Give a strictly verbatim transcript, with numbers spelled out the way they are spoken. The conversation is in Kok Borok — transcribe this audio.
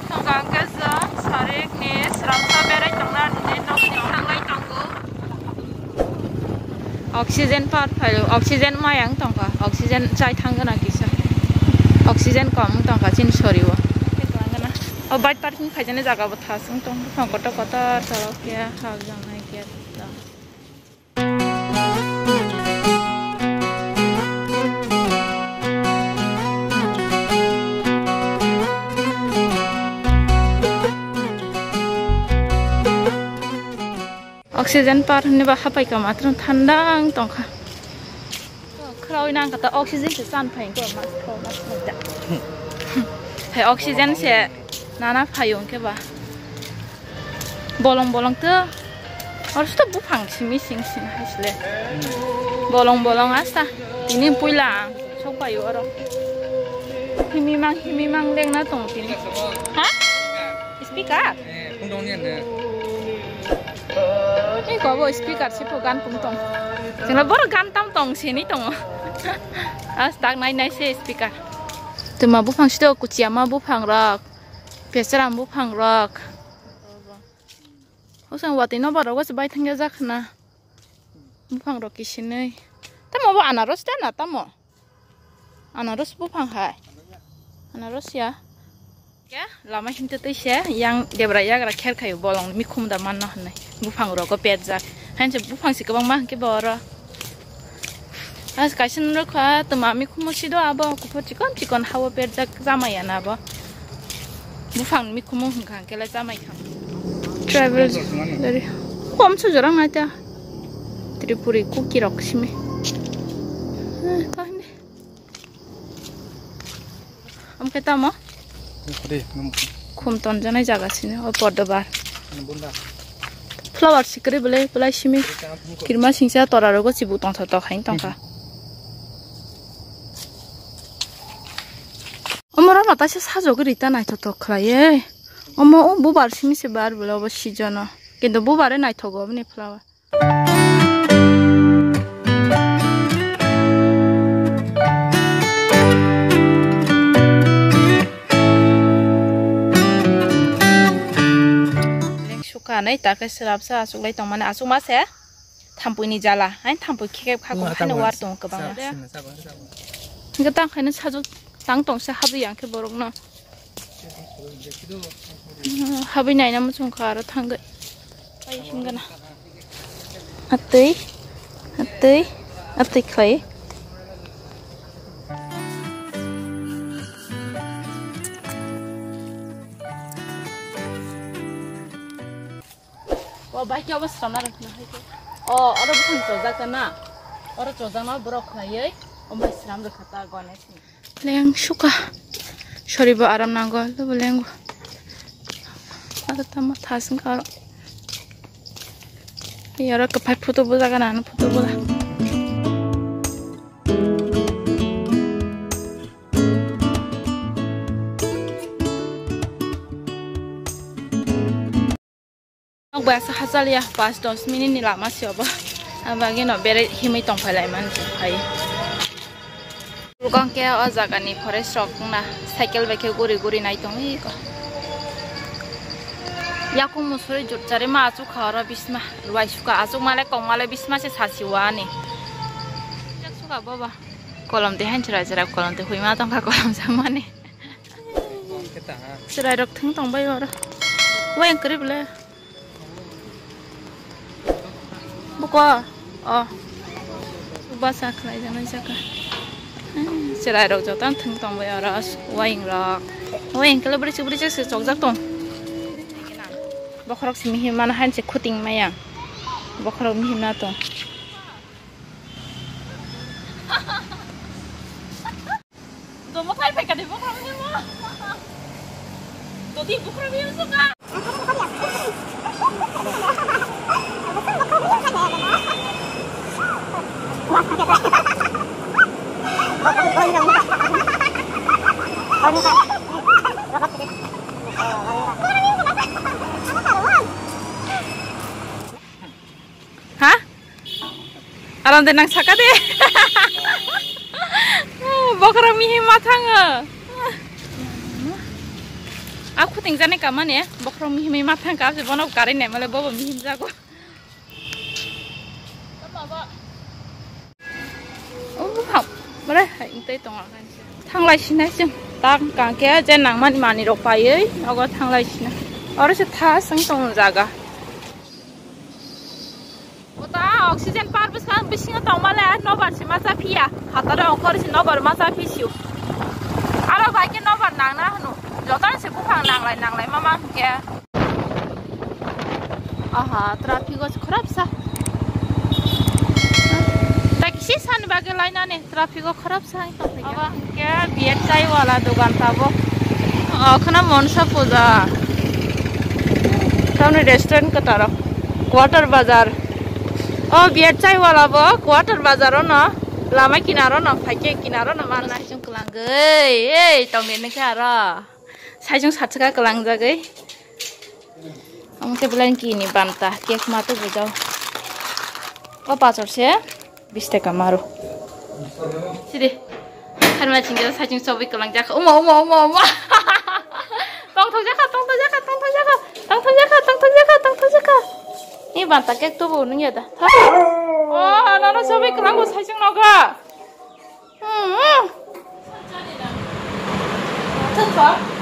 Tongkha hwnkhe chwng sarikni srapsa berai tongna hinwi nokni thanglai tongo. Oxygen part phaio, oxygen mayang tongkha, oxygen chai thang gana kisa. Oxygen kom wng tongkha chini sorio. O bike parking khaijani jaga bo thas wng tong, buphang kotor kotor tolok ya, hak jangnai khe. Oxygen part hwnwi ba hapai ka matwrwng thanda wng tongkha. Khraui nang kata oxygen se chan phai ko mas ko mas ko ta. Hai oxygen se nana phaio hwnkhe ba. Bolong bolong to. Oro sto buphang simi sing sing hai sile. Bolong bolong asta. Tini puila ang sok paio oro. Himi mang himi mang lengna tong tini. Ha? Speaker? Eh, phone dong ni ane. Ni ko bo speaker se pho gan pung tong. Jengla bor gan tam tong sini tong. As tak nai nai se speaker. Tuma buphang sito kuchiama buphang rok. Pesera buphang rok. Osang watwi no borok se bai thangya jak na. Buphang rok kisinwi. Tamo bo anaros ta na tamo? Anaros buphang hai. Anaros ya. Ya, lama himte twi se yang debra yagra kher khayo bolong mikhum da manno hwnwi. Buphang rogo petjak. Hain se buphang se kwbangma hwnkhe bo oro. As kaisa nukha tuma mikhumo sido abo kuphur chikon chikon hawo petjak jamai ya na abo. Buphang mikhumo hwnkha hwnkhe lai jamai kha. Travel dari. Kom su jorang nai ta. Tripuri kuki rok simi. Eh, kah ni. Am khe tamo? Khudi, nung. Khum tonjaknai jaga sini, o poddo bar. Ano bunda. Flower sikri bwlai, bwlai simi. Kirima singsa tora rogo chibu tongtho tok hain tongkha. Mhm. Omo rama taisa sajagwi rita naithotok khlaiwi. Omo o bubar simi se bar bwlai obo season o. Kintu bubare naithogo oboni flower. Leng suka nai ta khe swrapsa achuklai tongmani achukma se thampui ni jala hain thampui khekep kha kok haino war tongo kwbangma. Hwnkhe tang khaino sajwk tang tongsa habwi yang khe borokno. Habwi naina muchung kha aro thangwi. Pai himgana. Atwi, atwi, atwi khlai. O bai khe obo srana rwkha hai khe. O, oro buphang chojak na. Oro chojak na borok khlaiwi. Omo sram rwkha ta gone sini. Leng suka. Sori bo aram nango, lo bo lengo. Aro tamo thasing karo. Yaro kapai photo bo jaga nang photo bo. Nok bai asa hachal ya, pas dos minute ni lama se obo. Abagino bere himui tongphai lai mani se phai. Bulkang khe o jaga ni forest rok wngna cycle bai khe guri guri nai tongwi ko. Yakung musuri jurchari ma achukha oro bisma, ruai suka achukma le kongma le bisma se sasi wani. Suka boba. Kolom twi hain chwrai chwrai kolom twi huima tongkha kolom jakmani. Chwrai rok thwng tong bai oro. Wayang kwrwi bwle. Buko. O. Basa khlai jana jaka. Chwrai rok joto thwng tong bai oro. Wayang rok. Wayang kele bwrwi chwk bwrwi chwk se chokjak tong. Bokhorok simi hi mano hain se khuting maya. Bokhorok mihim na tong. Domo thai phai kani bokhorok ni mo. Dodi bokhorok ni mo ka. Ha? Aram de nang saka de. Bokhorok mihim ma thango. A khuting jani kamani, bokhorok mihimwi ma thangka, bono karwi naimale bobo mihim jago. Oh, mare, hai, tei tongo. Thanglai sinai chwng. Tak kangke je nangmani manwi rok paiwi, ogo thanglai sinai. Oro se tha seng tong jaga. Ota oxygen par bwskang bisingo tongmale nobar se macha phiya. Hataro ongkhor se nobar macha phisiu. Aro bai khe nobar nangna hwno. Jotono se buphang nanglai nanglai mama hwnkhe. Aha, traffic o khorap sa. Tak si san bagwi lainani traffic o khorap sa. Abo hwnkhe biyat chai wala dogan tabo. O khana monsa puja. Tamni restaurant kwtaro. Quarter bazar. O biyat chai wala bo quarter bazar o no. Lama kinaro no phaikhe kinaro no manna. Saijung kwlangwi. Ei tongni nokhe aro. Saijung satsaka kwlangjagwi. Omo khe blanky ni banta, cake ma to bujao. O pachor se bis taka maro. Sidi. Harma chingja saching sobi kalang jaka. Uma, uma, uma, uma. Tong thok jaka, tong thok jaka, tong thok jaka. Tong thok jaka, tong thok jaka, tong thok jaka. Ni banta cake to bu nung ya da. Oh, nono sobi kalang bo saching noga. Hmm. Thok thok.